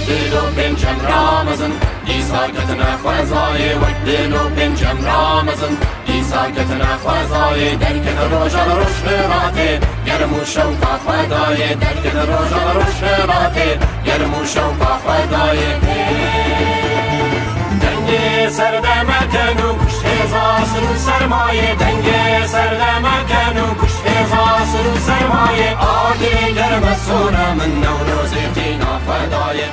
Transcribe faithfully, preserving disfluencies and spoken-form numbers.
Dêlo pêncem ramezin, dîsa ketine xwezayê, wek dêlo pêncem ramezin, dîsa ketine xwezayê, derkene roja li rojhilatê, germ û şewqa xwedayê, derkene roja li rojhilatê, germ û şewqa xwedayê. Dengê serdeme ken û kuşt hêza sir û sermayê, dengê serdeme ken û kuşt hêza sir û sermayê, ardê germe sona min Newrozê tîna xwedayê.